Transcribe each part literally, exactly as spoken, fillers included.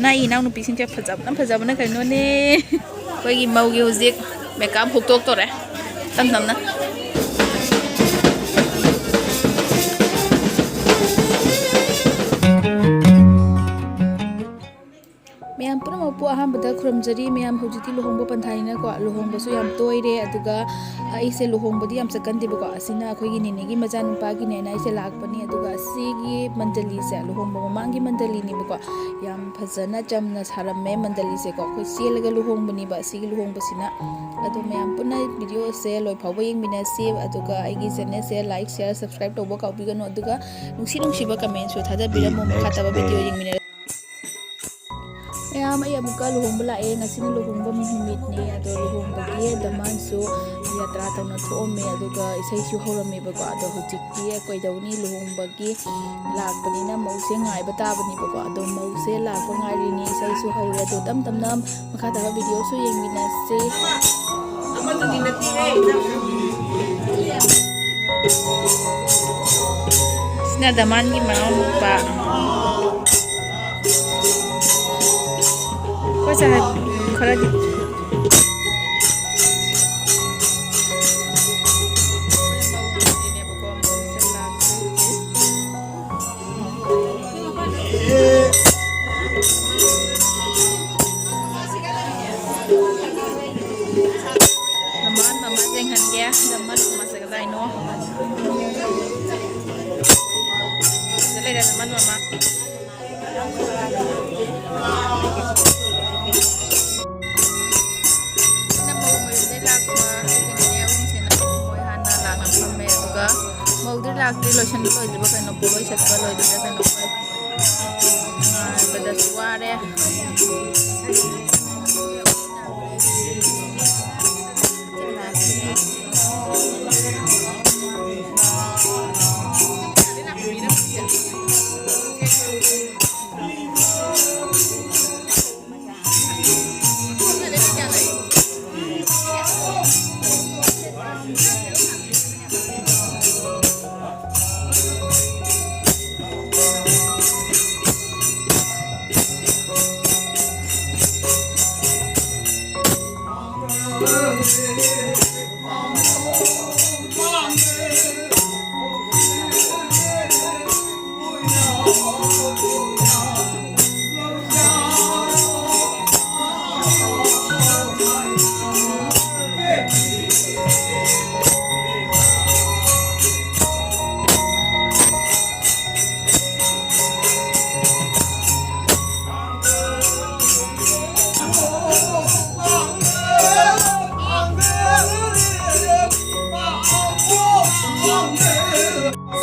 ꯑꯩ ꯏꯅꯥꯎꯅꯨꯄꯤꯁꯤꯡꯁꯦ ꯐꯖꯕꯅ ꯐꯖꯕꯅ ꯀꯩꯅꯣꯅꯦ꯫ ꯑꯩꯈꯣꯏꯒꯤ ꯃꯧꯒꯤ ꯍꯧꯖꯤꯛ ꯃꯦꯀꯞ ꯍꯨꯛꯇꯣꯛꯇꯣꯔꯦ ꯇꯞ ꯇꯞꯅ꯫ ꯃꯌꯥꯝ ꯄꯨꯝꯅꯃꯛꯄꯨ ꯑꯍꯥꯟꯕꯗ ꯈꯨꯔꯨꯝꯖꯔꯤ꯫ ꯃꯌꯥꯝ ꯍꯧꯖꯤꯛꯇꯤ ꯂꯨꯍꯣꯡꯕ ꯄꯟꯊꯥꯅꯤꯅꯀꯣ, ꯂꯨꯍꯣꯡꯕꯁꯨ ꯌꯥꯝ ꯇꯣꯏꯔꯦ꯫ ꯑꯗꯨꯒ ꯑꯩꯁꯦ ꯂꯨꯍꯣꯡꯕꯗꯤ ꯌꯥꯝ ꯆꯠꯀꯟꯗꯦꯕꯀꯣ, ꯑꯁꯤꯅ ꯑꯩꯈꯣꯏꯒꯤ ꯅꯦꯅꯦꯒꯤ ꯃꯆꯥꯅꯨꯄꯥꯒꯤꯅꯦꯅ ꯑꯩꯁꯦ ꯂꯥꯛꯄꯅꯤ꯫ ꯑꯗꯨꯒ ꯑꯁꯤꯒꯤ ꯃꯟꯗꯂꯤꯁꯦ ꯂꯨꯍꯣꯡꯕ ꯃꯃꯥꯡꯒꯤ ꯃꯟꯗꯂꯤꯅꯦꯕꯀꯣ, ꯌꯥꯝ ꯐꯖꯅ ꯆꯝꯅ ꯁꯥꯔꯝꯃꯦ ꯃꯟꯗꯂꯤꯁꯦꯀꯣ꯫ ꯑꯩꯈꯣꯏ ꯆꯦꯜꯂꯒ ꯂꯨꯍꯣꯡꯕꯅꯦꯕ ꯑꯁꯤꯒꯤ ꯂꯨꯍꯣꯡꯕꯁꯤꯅ꯫ ꯑꯗꯣ ꯃꯌꯥꯝ ꯄꯨꯟꯅ ꯚꯤꯗꯤꯑꯣꯁꯦ ꯂꯣꯏ ꯐꯥꯎꯕ ꯌꯦꯡꯃꯤꯟꯅꯁꯤ꯫ ꯑꯗꯨꯒ ꯑꯩꯒꯤ ꯆꯦꯅꯦꯜꯁꯦ ꯂꯥꯏꯛ, ꯁꯤꯌꯔ, ꯁꯕꯁꯀ꯭ꯔꯥꯏꯕ ꯇꯧꯕ ꯀꯥꯎꯕꯤꯒꯅꯨ꯫ ꯑꯗꯨꯒ ꯅꯨꯡꯁꯤ ꯅꯨꯡꯁꯤꯕ ꯀꯃꯦꯟꯁꯨ ꯊꯥꯗꯕꯤꯔꯝꯃꯣ꯫ ꯃꯈꯥ ꯇꯥꯕ ꯚꯤꯗꯤꯑꯣ ꯌꯦꯡꯃꯤꯟꯅꯔꯁꯤ꯫ ꯃꯌꯥꯝ, ꯑꯩ ꯑꯃꯨꯛꯀ ꯂꯨꯍꯣꯡꯕ ꯂꯥꯛꯑꯦ꯫ ꯉꯁꯤꯅ ꯂꯨꯍꯣꯡꯕ ꯅꯨꯃꯤꯠꯅꯦ꯫ ꯑꯗꯣ ꯂꯨꯍꯣꯡꯕꯒꯤ ꯗꯃꯥꯟꯁꯨ ꯌꯥꯇ꯭ꯔꯥ ꯇꯧꯅ ꯊꯣꯛꯑꯝꯃꯦ, ꯑꯗꯨꯒ ꯏꯁꯩꯁꯨ ꯍꯧꯔꯝꯃꯦꯕꯀꯣ꯫ ꯑꯗꯣ ꯍꯧꯖꯤꯛꯇꯤ ꯀꯩꯗꯧꯅꯤ, ꯂꯨꯍꯣꯡꯕꯒꯤ ꯂꯥꯛꯄꯅꯤꯅ ꯃꯧꯁꯦ ꯉꯥꯏꯕ ꯇꯥꯕꯅꯦꯕꯀꯣ꯫ ꯑꯗꯣ ꯃꯧꯁꯦ ꯂꯥꯛꯄ ꯉꯥꯏꯔꯤꯅꯤ, ꯏꯁꯩꯁꯨ ꯍꯧꯔꯦ꯫ ꯑꯗꯣ ꯇꯞ ꯇꯞꯅ ꯃꯈꯥ ꯇꯥꯕ ꯚꯤꯗꯤꯑꯣꯁꯨ ꯌꯦꯡꯃꯤꯟꯅꯁꯦ꯫ ꯁꯤꯅ ꯗꯃꯥꯟꯒꯤ ꯃꯅꯥꯎ ꯅꯨꯄꯥ꯫ ꯀꯣꯏ ꯆꯠꯂꯦ ꯈꯔꯗꯤ꯫ ꯗꯃꯥꯟ ꯃꯃꯥ ꯌꯦꯡꯍꯟꯒꯦ꯫ ꯗꯃꯥꯟ ꯃꯃꯥꯁꯦ ꯀꯗꯥꯏꯅꯣ? ꯁꯤꯗ ꯂꯩꯔꯦ ꯗꯃꯥꯟ ꯃꯃꯥ꯫ ꯁꯤꯅ ꯃꯧ ꯃꯌꯨꯝꯗꯩ ꯂꯥꯛꯄ ꯑꯩꯒꯤ ꯅꯦꯅꯦ ꯑꯍꯨꯝꯁꯤꯅ ꯃꯣꯏ ꯍꯥꯟꯅ ꯂꯥꯛꯅ ꯐꯝꯃꯦ꯫ ꯑꯗꯨꯒ ꯃꯧꯗꯤ ꯂꯥꯛꯇ꯭ꯔꯤ, ꯂꯣꯏꯁꯟꯕ ꯂꯣꯏꯗ꯭ꯔꯤꯕ ꯀꯩꯅꯣ, ꯄꯣꯠꯂꯣꯏ ꯁꯦꯠꯄ ꯂꯣꯏꯗ꯭ꯔꯤꯕ ꯀꯩꯅꯣ, ꯃꯣꯏ ꯉꯥꯏꯕꯗꯁꯨ ꯋꯥꯔꯦ꯫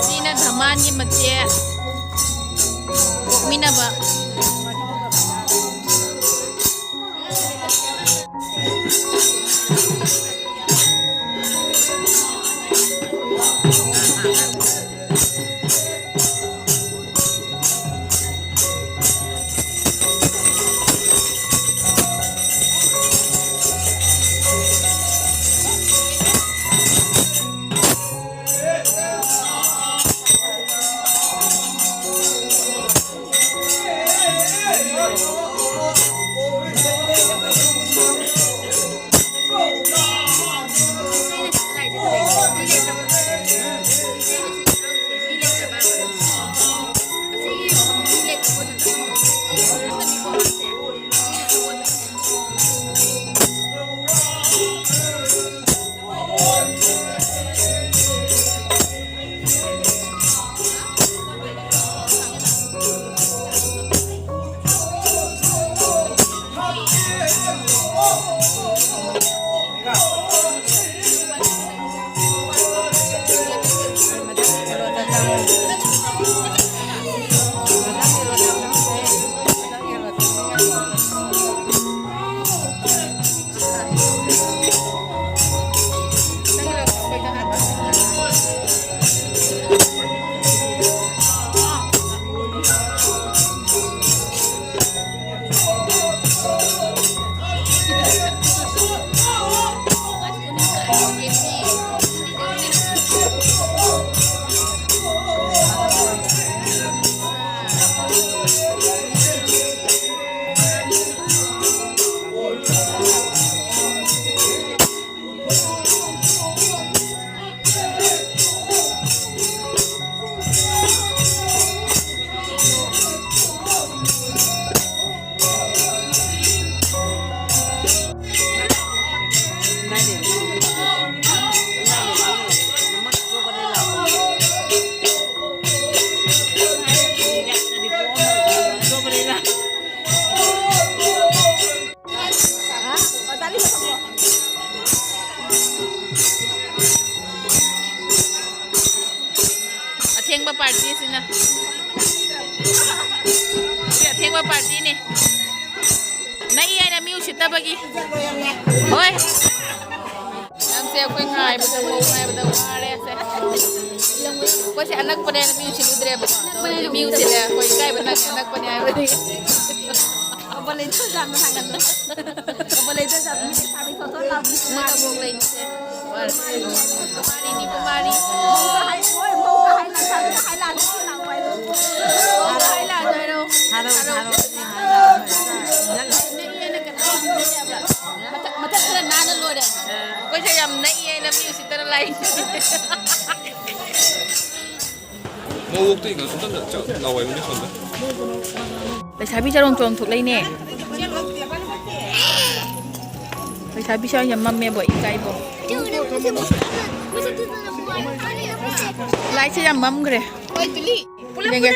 ꯁꯤꯅ ꯙꯃꯥꯟꯒꯤ ꯃꯆꯦ ꯄꯣꯛꯃꯤꯟꯅꯕ꯫ ꯑꯊꯦꯡꯕ ꯄꯥꯔꯇꯤꯁꯤꯅ꯫ ꯁꯤ ꯑꯊꯦꯡꯕ ꯄꯥꯔꯇꯤꯅꯤ꯫ ꯅꯛꯏ ꯍꯥꯏꯅ ꯃꯤ ꯎꯁꯤꯠꯇꯕꯒꯤ꯫ ꯍꯣꯏ꯫ ꯂꯝꯁꯦ ꯑꯩꯈꯣꯏ ꯉꯥꯏꯕꯗ, ꯉꯥꯏꯕꯗ ꯋꯥꯔꯦ ꯁꯦ꯫ ꯑꯩꯈꯣꯏꯁꯦ ꯑꯅꯛꯄꯅꯦꯅ ꯃꯤ ꯎꯁꯤꯠꯂꯨꯗ꯭ꯔꯦꯕꯀꯣ꯫ ꯃꯤ ꯎꯁꯤꯠꯂꯦ꯫ ꯑꯩꯈꯣꯏ ꯏꯀꯥꯏꯕ ꯅꯪꯉꯦ, ꯑꯅꯛꯄꯅꯦ ꯍꯥꯏꯕꯗꯤ꯫ ꯀꯕ ꯂꯩꯇ꯭ꯔꯖꯥꯠꯅ ꯍꯥꯏꯒꯟꯕ꯫ ꯀꯕ ꯂꯩꯇ꯭ꯔꯖꯥꯠꯅ ꯃꯤ ꯂꯩꯁꯥꯕꯤ ꯊꯣꯠ ꯊꯣꯠ ꯂꯥꯎꯕꯤ ꯀꯨꯃꯥꯔꯤ꯫ ꯀꯕꯣꯛ ꯂꯩꯇꯦ꯫ ꯀꯨꯃꯥꯔꯤꯅꯤ, ꯀꯨꯃꯥꯔꯤ꯫ ꯃꯧꯒ ꯍꯥꯏ, ꯍꯣꯏ, ꯃꯧꯒ ꯍꯥꯏ, ꯂꯩꯁꯥꯕꯤꯒ ꯍꯥꯏ ꯂꯥꯛꯑꯒ ꯁꯤ ꯂꯥꯛꯑꯣ ꯍꯥꯏꯗꯣ꯫ ꯃꯧꯒ ꯍꯥꯏ ꯂꯥꯛꯑꯒ ꯍꯥꯏꯔꯣ꯫ ꯍꯥꯏꯔꯣ, ꯍꯥꯏꯔꯣ꯫ ꯃꯊꯛ, ꯃꯊꯛ ꯈꯔ ꯅꯥꯟꯅ ꯂꯣꯏꯔꯦ꯫ ꯑꯩꯈꯣꯏꯁꯦ ꯌꯥꯝ ꯅꯛꯏ ꯍꯥꯏꯅ ꯃꯤ ꯎꯁꯤꯠꯇꯅ ꯂꯥꯛꯏ꯫ ꯃꯧ ꯑꯣꯛꯇꯣ ꯌꯦꯡꯉꯣ, ꯁꯣꯝꯗ ꯆ-, ꯂꯥꯎ ꯍꯥꯏꯕꯅꯦ ꯁꯣꯝꯗ꯫ ꯂꯩꯁꯥꯕꯤ ꯆꯔꯣꯡ ꯆꯔꯣꯡ ꯊꯣꯛꯂꯛꯏꯅꯦ꯫ ꯂꯩꯁꯥꯕꯤ ꯁꯥ ꯌꯥꯝ ꯃꯝꯃꯦꯕꯣ, ꯏꯀꯥꯏꯕꯣ꯫ ꯂꯥꯏꯠꯁꯦ ꯌꯥꯝ ꯃꯝꯈ꯭ꯔꯦ꯫ ꯌꯦꯡꯒꯦ꯫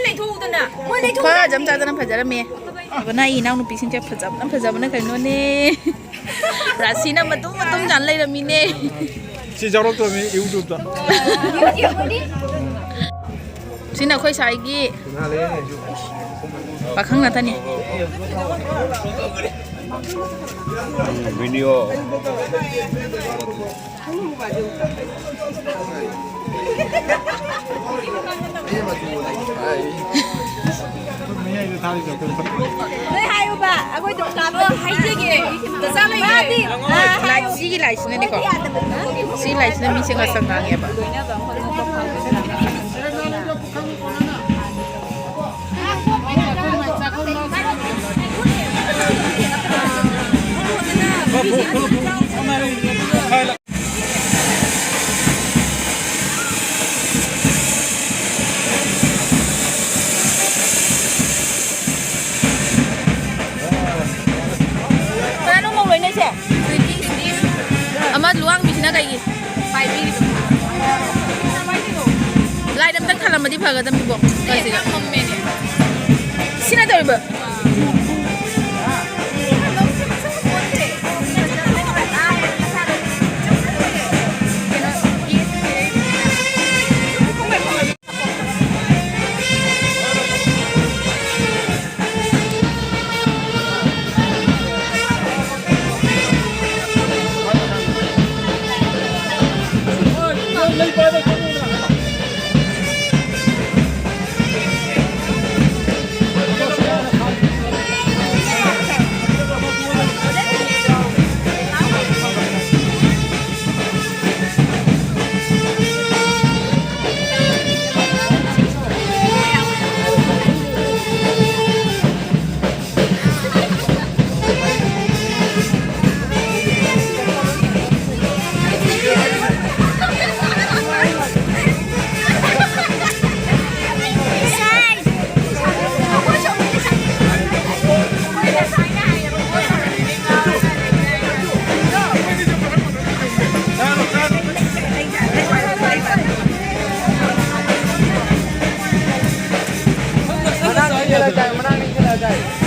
ꯈꯔ ꯖꯝ ꯆꯥꯗꯅ ꯐꯖꯔꯝꯃꯦ꯫ ꯑꯗꯨꯅ ꯑꯩ ꯏꯅꯥꯎꯅꯨꯄꯤꯁꯤꯡꯁꯦ ꯐꯖꯕꯅ ꯐꯖꯕꯅ ꯀꯩꯅꯣꯅꯦ꯫ ꯔꯥꯁꯤꯅ ꯃꯇꯨꯝ ꯃꯇꯨꯝ ꯆꯥꯟ ꯂꯩꯔꯝꯃꯤꯅꯦ꯫ ꯁꯤ ꯌꯥꯎꯔꯛꯇ꯭ꯔꯕꯅꯤ YouTube-ꯇ꯫ ꯁꯤꯅ ꯑꯩꯈꯣꯏ ꯁ꯭ꯋꯥꯏꯒꯤ ꯄꯥꯈꯪ ꯉꯥꯛꯇꯅꯤ꯫ Video꯫ ꯅꯣꯏ ꯍꯥꯏꯌꯨꯕ, ꯑꯩꯈꯣꯏ ꯗꯨꯀꯥꯟꯗ ꯍꯥꯏꯖꯒꯦ꯫ ꯃꯥꯗꯤ, ꯑ, ꯂꯥꯏ-, ꯁꯤꯒꯤ ꯂꯥꯏꯁꯤꯅꯅꯦꯀꯣ꯫ ꯁꯤ ꯂꯥꯏꯁꯤꯅ ꯃꯤꯁꯦ ꯉꯥꯁꯪ ꯉꯥꯡꯉꯦꯕ꯫ ꯀꯅꯥꯅꯣ ꯃꯧ ꯂꯣꯏꯅꯩꯁꯦ? ꯑꯃ ꯂꯨꯋꯥꯡꯕꯤꯁꯤꯅ ꯀꯩꯒꯤ? ꯂꯥꯏꯠ ꯑꯝꯇꯪ ꯊꯥꯜꯂꯝꯃꯗꯤ ꯐꯒꯗꯕꯅꯤꯀꯣ꯫ ꯀꯥꯏꯁꯤꯒ? ꯁꯤꯅ ꯇꯧꯔꯤꯕ?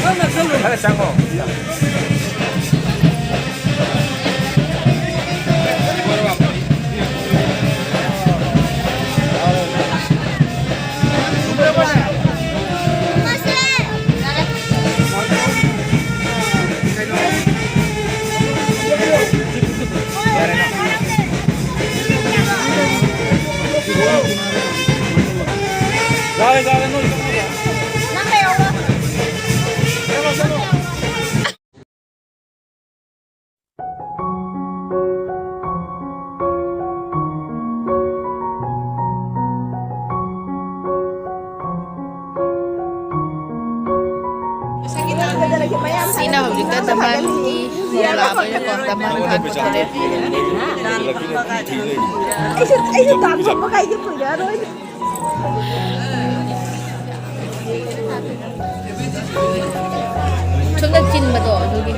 ꯈꯔ ꯆꯪꯉꯣ꯫ ꯁꯤꯅ ꯍꯧꯖꯤꯛꯇ ꯗꯃꯥꯟꯒꯤ ꯃꯣꯂꯥ ꯑꯩꯈꯣꯏꯅꯀꯣ ꯗꯃꯥꯟ ꯐꯥꯟ ꯄꯨꯊꯣꯔꯛꯑꯦ꯫ ꯑꯩꯁꯨ ꯑꯩꯁꯨ ꯇꯥꯟꯊꯣꯛꯄ ꯀꯥꯏꯗꯤ ꯀꯨꯏꯔꯔꯣꯏ꯫ ꯁꯣꯝꯗ ꯆꯤꯟꯕꯗꯣ ꯑꯗꯨꯒꯤ꯫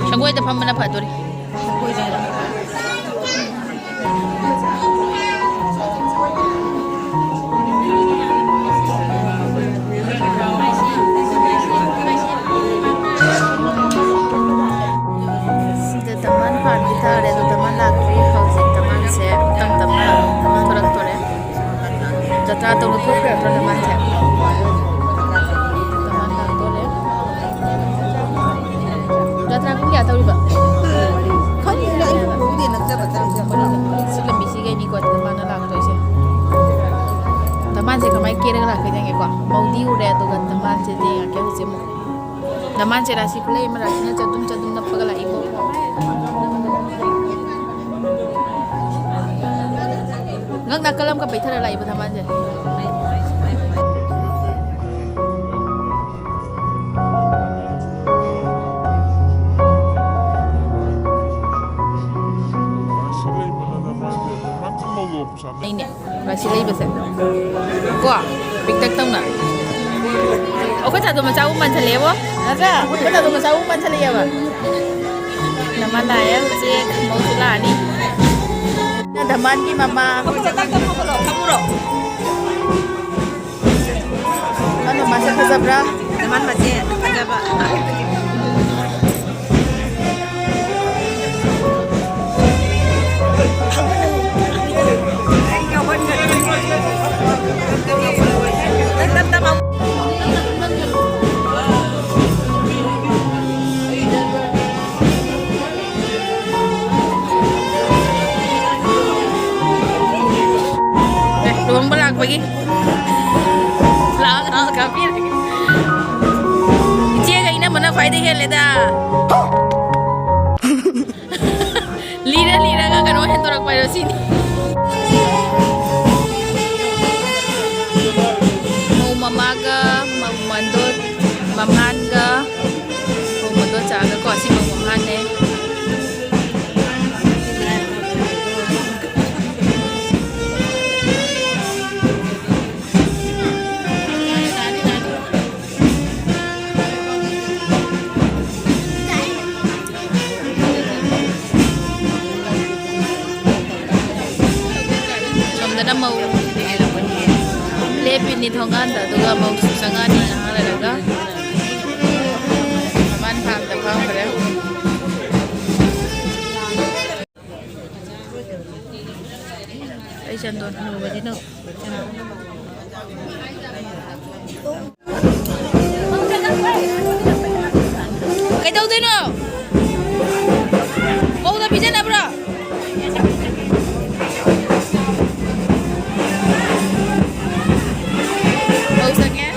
ꯁꯪꯒꯣꯏꯗ ꯐꯝꯕꯅ ꯐꯗꯣꯔꯤ꯫ ꯁꯤꯗ ꯗꯃꯥꯟ ꯐꯥꯟꯕꯤ ꯊꯥꯔꯦ, ꯑꯗꯣ ꯗꯃꯥꯟ ꯂꯥꯛꯇ꯭ꯔꯤ꯫ ꯍꯧꯖꯤꯛ ꯗꯃꯥꯟꯁꯦ ꯇꯞ ꯇꯞꯅ ꯊꯣꯔꯛꯇꯣꯔꯦ꯫ ꯖꯇ꯭ꯔꯥ ꯇꯧꯕ ꯊꯣꯛꯈ꯭ꯔꯦ ꯅꯠꯇ꯭ꯔꯣ ꯗꯃꯥꯟꯁꯦ? ꯗꯃꯥꯟ ꯂꯥꯛꯇꯣꯔꯦ꯫ ꯖꯇ꯭ꯔꯥ ꯄꯨꯡ ꯀꯌꯥ ꯇꯧꯔꯤꯕ? ꯈꯪꯗꯦ, ꯑꯩ ꯎꯍꯧꯗꯦ, ꯅꯛꯁꯕ ꯆꯪꯁꯦ ꯑꯩꯈꯣꯏꯅ꯫ ꯁꯤ ꯂꯝꯕꯤꯁꯤꯒꯩꯅꯤꯀꯣ ꯗꯃꯥꯟꯅ ꯂꯥꯛꯇꯣꯏꯁꯦ꯫ ꯗꯃꯥꯟꯁꯦ ꯀꯃꯥꯏꯅ ꯀꯦꯔꯒ ꯂꯥꯛꯀꯦ ꯌꯦꯡꯒꯦꯀꯣ꯫ ꯃꯧꯗꯤ ꯎꯔꯦ, ꯑꯗꯨꯒ ꯗꯃꯥꯟꯁꯦ ꯌꯦꯡꯉꯛꯀꯦ ꯍꯧꯖꯤꯛ ꯑꯃꯨꯛ꯫ ꯗꯃꯥꯟꯁꯦ ꯔꯥꯁꯤ ꯈꯨꯂꯩ ꯑꯃ, ꯔꯥꯁꯤꯅ ꯆꯗꯨꯝ ꯆꯗꯨꯝ ꯅꯞꯄꯒ ꯂꯥꯛꯏꯀꯣ꯫ ꯉꯛ ꯅꯥꯀꯜ ꯑꯃꯒ ꯄꯩꯊꯔ ꯂꯥꯛꯏꯕ ꯗꯃꯥꯟꯁꯦ꯫ ꯑꯩꯅꯦ꯫ ꯃꯁꯤ ꯂꯩꯕꯁꯦ ꯀꯣ ꯄꯤꯛꯇꯛ ꯇꯧꯅ꯫ ꯑꯩꯈꯣꯏ ꯊꯥꯗꯣ ꯃꯆꯥ ꯑꯃꯨꯛ ꯃꯥꯟꯁꯜꯂꯛꯑꯦꯕꯣ꯫ ꯅꯠꯇ꯭ꯔꯥ? ꯑꯩꯈꯣꯏ ꯊꯥꯗꯣ ꯃꯆꯥ ꯑꯃꯨꯛ ꯃꯥꯟꯁꯜꯂꯛꯑꯦꯕ꯫ ꯅꯃ ꯂꯥꯛꯑꯦ ꯍꯧꯖꯤꯛ ꯃꯧꯁꯨ ꯂꯥꯛꯑꯅꯤ꯫ ꯙꯃꯥꯟꯒꯤ ꯃꯃꯥ꯫ ꯀꯃꯨꯔꯣ, ꯀꯃꯨꯔꯣ꯫ ꯃꯥ ꯃꯃꯥꯁꯦ ꯐꯖꯕ꯭ꯔꯥ? ꯙꯃꯥꯟ ꯃꯆꯦ ꯐꯖꯕ꯫ ꯑꯦ, ꯂꯨꯍꯣꯡꯕ ꯂꯥꯛꯄꯒꯤ꯫ ꯂꯥꯛꯑꯣ, ꯂꯥꯛꯑꯣ, ꯀꯥꯞꯄꯤꯔꯒꯦ꯫ ꯏꯆꯦꯒ ꯏꯅꯝꯃꯅ ꯈ꯭ꯋꯥꯏꯗꯩ ꯍꯦꯜꯂꯦꯗ꯫ ꯂꯤꯔ ꯂꯤꯔꯒ ꯀꯩꯅꯣ ꯍꯦꯟꯗꯣꯔꯛꯄ ꯍꯥꯏꯔꯣ ꯁꯤꯅꯤ꯫ ꯃꯧ ꯃꯃꯥꯒ, ꯃꯧ ꯃꯟꯗꯣ-, ꯃꯝꯍꯥꯟꯒ, ꯃꯧ ꯃꯟꯗꯣ ꯆꯥꯒ ꯀꯣ, ꯁꯤ ꯃꯧ ꯃꯝꯍꯥꯟꯅꯦ꯫ ꯁꯣꯝꯗꯅ ꯃꯧ ꯂꯦꯞꯄꯤꯅꯤ ꯊꯣꯡꯒꯥꯟꯗ, ꯑꯗꯨꯒ ꯃꯧꯁꯨ ꯆꯪꯉꯛꯑꯅꯤ ꯉꯥꯏꯍꯥꯛ ꯂꯩꯔꯒ꯫ ꯃꯃꯥꯟ ꯐꯥꯝꯗ ꯐꯝꯈ꯭ꯔꯦ꯫ ꯑꯩ ꯆꯟꯗꯣꯟ ꯍꯅꯨꯕꯁꯤꯅ ꯀꯩꯗꯧꯗꯣꯏꯅꯣ? ꯃꯧꯗ ꯄꯤꯖꯅꯕ꯭ꯔꯣ? ꯃꯧ ꯆꯪꯉꯦ꯫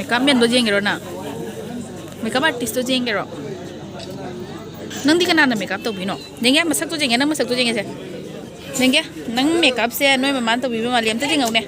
ꯃꯦꯀꯞ ꯃꯦꯟꯗꯣ ꯌꯦꯡꯒꯦꯔꯣ ꯅꯪ? ꯃꯦꯀꯞ ꯑꯥꯔꯇꯤꯁꯇꯣ ꯌꯦꯡꯒꯦꯔꯣ? ꯅꯪꯗꯤ ꯀꯅꯥꯅ ꯃꯦꯀꯞ ꯇꯧꯕꯤꯅꯣ? ꯌꯦꯡꯒꯦ, ꯃꯁꯛꯇꯣ ꯌꯦꯡꯒꯦ, ꯅꯪ ꯃꯁꯛꯇꯣ ꯌꯦꯡꯒꯦꯁꯦ꯫ ꯌꯦꯡꯒꯦ, ꯅꯪ ꯃꯦꯀꯞꯁꯦ ꯅꯣꯏ ꯃꯃꯥꯅ ꯇꯧꯕꯤꯕ ꯃꯥꯜꯂꯦ, ꯑꯝꯇ ꯌꯦꯡꯉꯧꯅꯦ꯫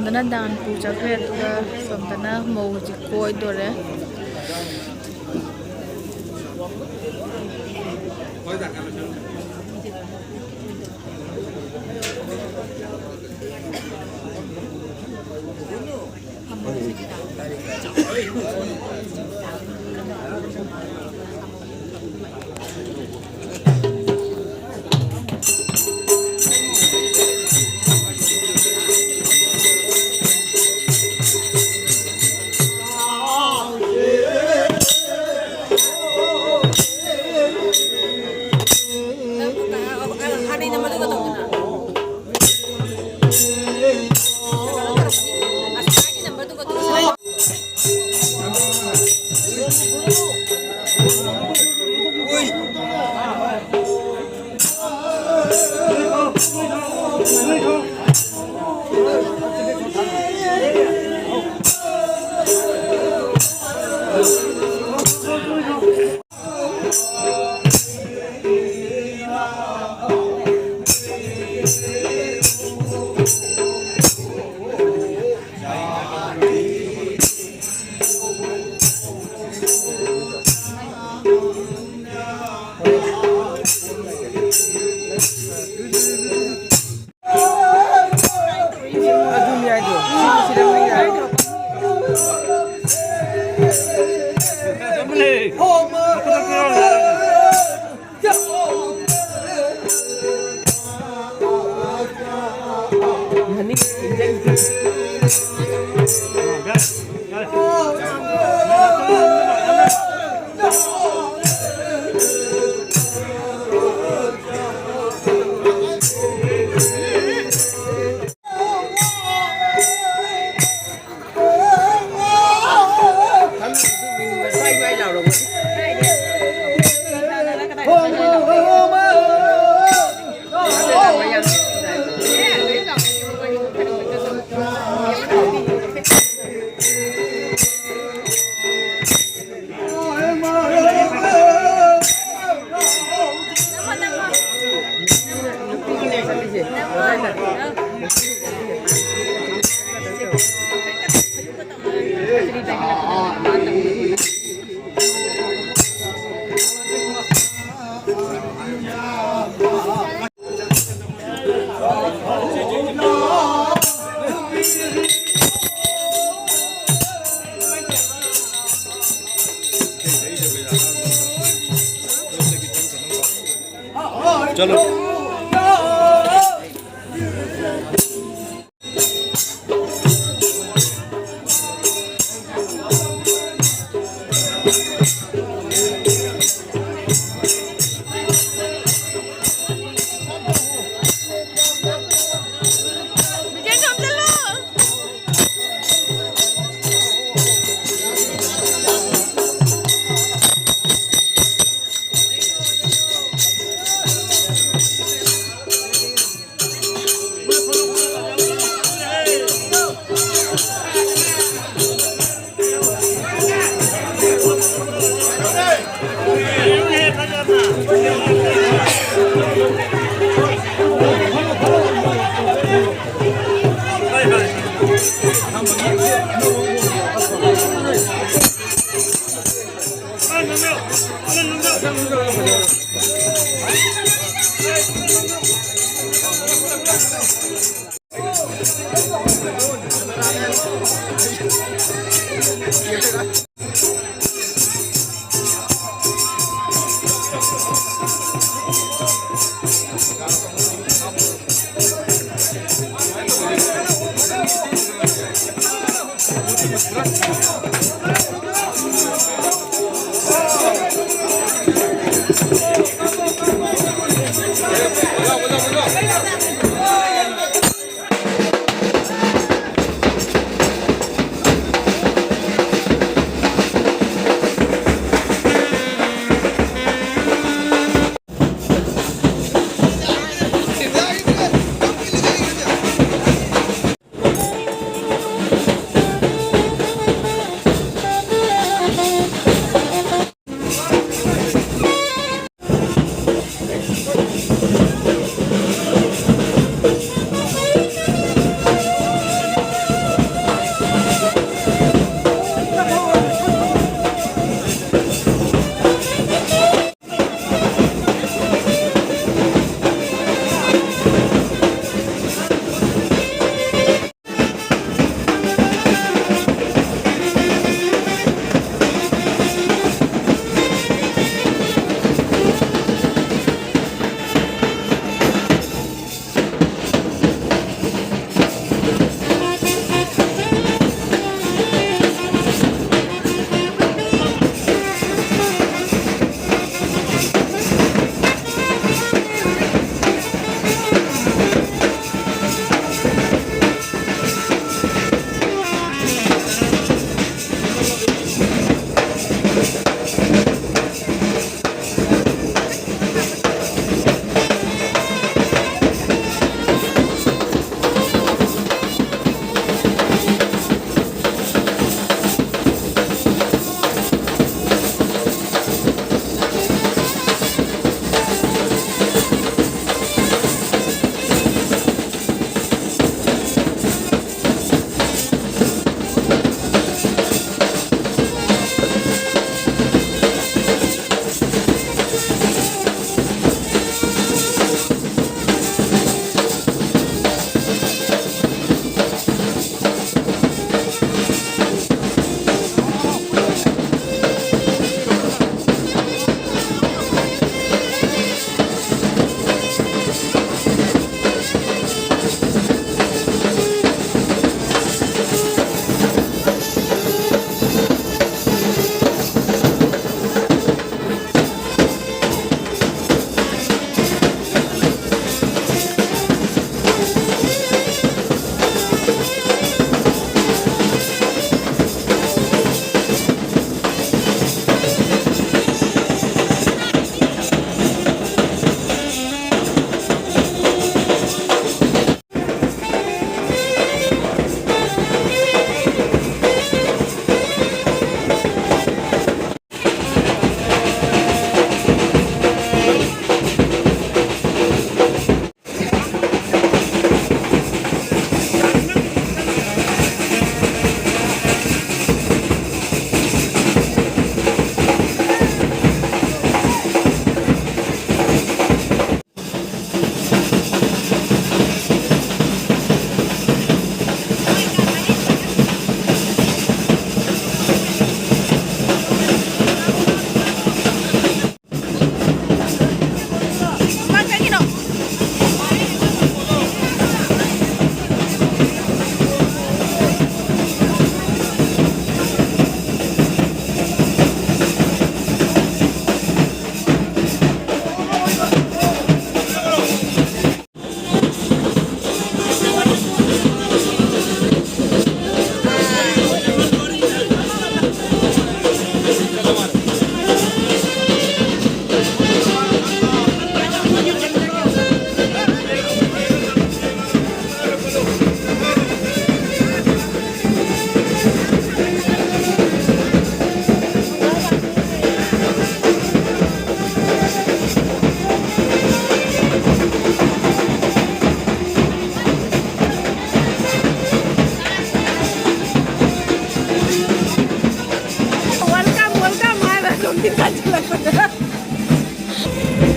ꯁꯣꯝꯗꯅ ꯗꯥꯟ ꯄꯨ ꯆꯠꯈ꯭ꯔꯦ, ꯑꯗꯨꯒ ꯁꯣꯝꯗꯅ ꯃꯧ ꯍꯧꯖꯤꯛ ꯀꯣꯏꯗꯣꯔꯦ꯫ ꯑꯗꯨꯅꯤ ꯍꯥꯏꯗꯣ꯫ ꯁꯤꯗ ꯃꯩ ꯂꯥꯛꯑꯦ꯫ चलो।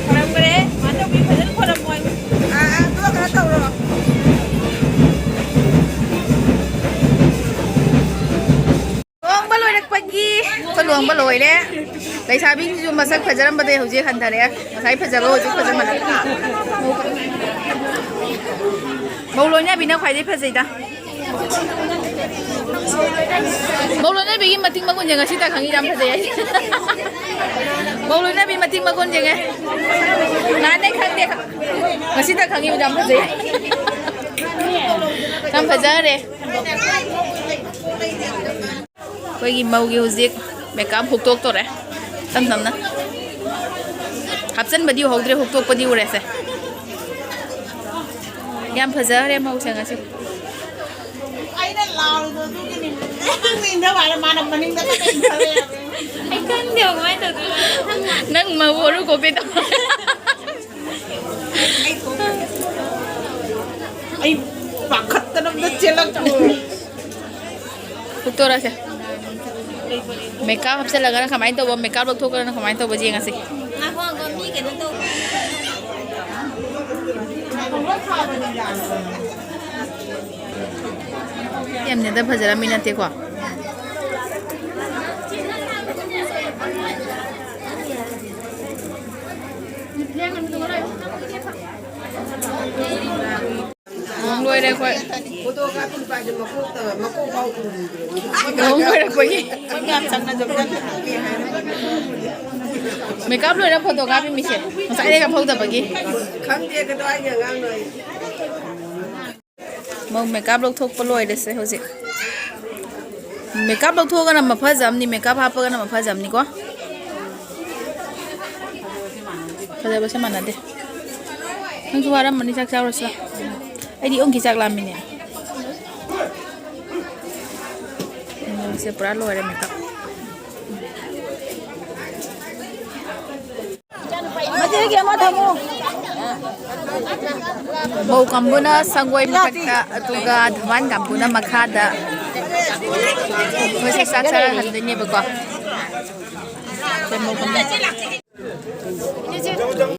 ꯈꯣꯏꯔꯝꯈ꯭ꯔꯦ꯫ ꯃꯥ ꯇꯧꯕꯤ ꯐꯖꯅ ꯈꯣꯏꯔꯝꯃꯣ ꯍꯥꯏꯌꯨ꯫ ꯑꯥ, ꯑꯥ, ꯑꯗꯨꯒ ꯀꯩꯅꯣ ꯇꯧꯔꯣ꯫ ꯂꯨꯍꯣꯡꯕ ꯂꯣꯏꯔꯛꯄꯒꯤ ꯑꯩꯈꯣꯏ ꯂꯨꯍꯣꯡꯕ ꯂꯣꯏꯔꯦ꯫ ꯂꯩꯁꯥꯕꯤꯁꯤꯡꯁꯨ ꯃꯁꯛ ꯐꯖꯔꯝꯕꯗꯩ ꯍꯧꯖꯤꯛ ꯍꯟꯊꯔꯛꯑꯦ꯫ ꯉꯁꯥꯏ ꯐꯖꯕ ꯍꯧꯖꯤꯛ ꯐꯖꯃꯜꯂꯦ꯫ ꯃꯧ ꯂꯣꯏꯅꯕꯤꯅ ꯈ꯭ꯋꯥꯏꯗꯩ ꯐꯖꯩꯗ꯫ ꯃꯧ ꯂꯣꯏꯅꯕꯤꯒꯤ ꯃꯇꯤꯛ ꯃꯒꯨꯟꯁꯦ ꯉꯁꯤꯇ ꯈꯪꯉꯤ, ꯌꯥꯝ ꯐꯖꯩ ꯍꯥꯏꯁꯦ꯫ ꯃꯧ ꯂꯣꯏꯅꯕꯤ ꯃꯇꯤꯛ ꯃꯒꯨꯟꯁꯦ ꯉ-, ꯅꯍꯥꯟꯗꯩ ꯈꯪꯗꯦ, ꯉꯁꯤꯇ ꯈꯪꯉꯤꯕ ꯌꯥꯝ ꯐꯖꯩ꯫ ꯌꯥꯝ ꯐꯖꯈ꯭ꯔꯦ꯫ ꯑꯩꯈꯣꯏꯒꯤ ꯃꯧꯒꯤ ꯍꯧꯖꯤꯛ ꯃꯦꯀꯞ ꯍꯨꯛꯇꯣꯛꯇꯣꯔꯦ ꯇꯞ ꯇꯞꯅ꯫ ꯍꯥꯞꯆꯟꯕꯗꯤ ꯎꯍꯧꯗ꯭ꯔꯦ, ꯍꯨꯛꯇꯣꯛꯄꯗꯤ ꯎꯔꯦꯁꯦ꯫ ꯌꯥꯝ ꯐꯖꯈ꯭ꯔꯦ ꯃꯧꯁꯦ ꯉꯁꯤ꯫ ꯑꯩꯅ ꯂꯥꯎꯔꯤꯗꯣ ꯑꯗꯨꯒꯤꯅꯤ꯫ ꯅꯪꯅ ꯏꯟꯊꯕ ꯍꯥꯏꯔ ꯃꯥꯅ ꯃꯅꯤꯡꯗ ꯀꯟꯅ ꯏꯟꯊꯔꯦ꯫ ꯑꯩ ꯈꯪꯗꯦꯕ ꯀꯃꯥꯏꯅ ꯇꯧꯗꯣꯏꯅꯣ꯫ ꯅꯪ ꯃꯧ ꯑꯣꯏꯔꯨ ꯀꯣ ꯀꯩꯗꯧ-, ꯑꯩ ꯄꯥꯈꯠꯇꯅ ꯑꯝꯇ ꯆꯦꯜꯂꯛꯇ꯭ꯔꯣ꯫ ꯍꯨꯛꯇꯣꯔꯛꯑꯁꯦ꯫ ꯃꯦꯀꯞ ꯍꯥꯞꯆꯤꯜꯂꯒꯅ ꯀꯃꯥꯏꯅ ꯇꯧꯕ, ꯃꯦꯀꯞ ꯂꯧꯊꯣꯛꯈ꯭ꯔꯒꯅ ꯀꯃꯥꯏꯅ ꯇꯧꯕ ꯌꯦꯡꯉꯁꯤ꯫ ꯉꯥꯏꯈꯣ, ꯉꯥꯏꯈꯣ, ꯃꯤ ꯀꯩꯅꯣ ꯇꯧ- ꯌꯥꯝꯅꯗ ꯐꯖꯔꯝꯃꯤ ꯅꯠꯇꯦꯀꯣ꯫ ꯂꯣꯏꯔꯦ ꯑꯩꯈꯣꯏ꯫ ꯐꯣꯇꯣ ꯀꯥꯞꯄꯤ ꯅꯨꯄꯥꯁꯦ ꯃꯀꯣꯛꯇ-, ꯃꯀꯣꯛ ꯐꯥꯎ ꯎꯗ꯭ꯔꯤꯕꯅꯤ꯫ ꯂꯨꯍꯣꯡ ꯂꯣꯏꯔꯛꯄꯒꯤ꯫ ꯃꯣꯏ ꯃꯌꯥꯝ ꯆꯪꯅꯖꯕ ꯅꯠꯇꯦ꯫ ꯃꯦꯀꯞ ꯂꯣꯏꯔ ꯐꯣꯇꯣ ꯀꯥꯞꯄꯤ ꯃꯤꯁꯦ꯫ ꯉꯁꯥꯏꯗꯩ ꯀꯥꯞꯍꯧꯗꯕꯒꯤ꯫ ꯈꯪꯗꯦ ꯀꯗꯥꯏꯒꯤ ꯑꯉꯥꯡꯅꯣ ꯑꯩ꯫ ꯃꯧ ꯃꯦꯀꯞ ꯂꯧꯊꯣꯛꯄ ꯂꯣꯏꯔꯁꯦ ꯍꯧꯖꯤꯛ꯫ ꯃꯦꯀꯞ ꯂꯧꯊꯣꯛꯑꯒꯅ ꯃꯐꯖꯕꯅꯤ, ꯃꯦꯀꯞ ꯍꯥꯞꯄꯒꯅ ꯃꯐꯖꯕꯅꯤꯀꯣ꯫ ꯐꯖꯕꯁꯦ ꯃꯥꯟꯅꯗꯦ꯫ ꯅꯪꯁꯨ ꯋꯥꯔꯝꯃꯅꯤ, ꯆꯥꯛ ꯆꯥꯔꯨꯔꯁꯤ ꯂꯥꯎ꯫ ꯑꯩꯗꯤ ꯑꯣꯟꯈꯤ ꯆꯥꯛ ꯂꯥꯝꯃꯤꯅꯦ꯫ ꯃꯧꯁꯦ ꯄꯨꯔꯥ ꯂꯣꯏꯔꯦ ꯃꯦꯀꯞ꯫ ꯃꯆꯦꯒꯤ ꯑꯃ ꯊꯝꯃꯨ꯫ ꯃꯧ ꯀꯥꯡꯕꯨꯅ ꯁꯪꯒꯣꯏ ꯃꯊꯛꯇ, ꯑꯗꯨꯒ ꯙꯃꯥꯟ ꯀꯥꯡꯕꯨꯅ ꯃꯈꯥꯗ꯫ ꯃꯣꯏꯁꯦ ꯆꯥꯛ ꯆꯥꯔ ꯍꯟꯗꯣꯏꯅꯦꯕꯀꯣ꯫ ꯀꯩꯅꯣꯒꯨꯝꯕ꯫